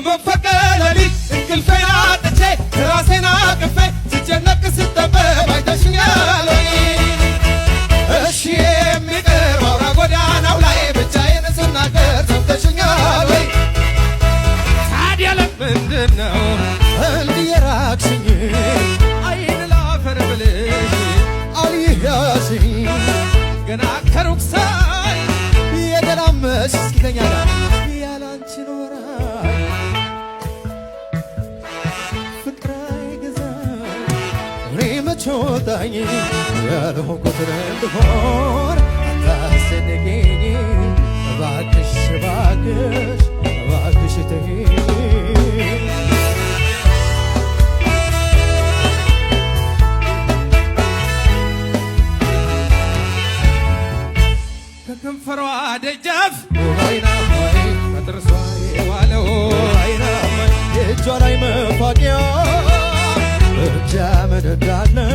በመንፈቀ ሌሊት እንቅልፌን አጥቼ ራሴን አቅፌ ስጨነቅ ስጠበብ አይተሽኛል ወይ? እሺ የሚቀር አውራ ጎዳናው ላይ ብቻዬን ስናገር ሰምተሽኛል ወይ? ታዲያ ለምንድን ነው እንዲህ የራቅሽኝ? አይን ላፈር ብልሽ አልይህ ያልሽኝ ገና ከሩቅ ሳይ የገላመሽ እስኪተኛ ጋር ያላንቺ ኖራል ፍቅር አይገዛም። እኔ መች ወጣኝ ያልሆንኩትን እንድሆን አታስጨንቂኝ። እባክሽ፣ እባክሽ፣ እባክሽ ተይኝ። ከከንፈሯ ደጃፍ አይናማይ ከጥርሷ የዋለው አይናማይ የእጇ ላይ መፋቂያ እጃ ምን እንዳለው።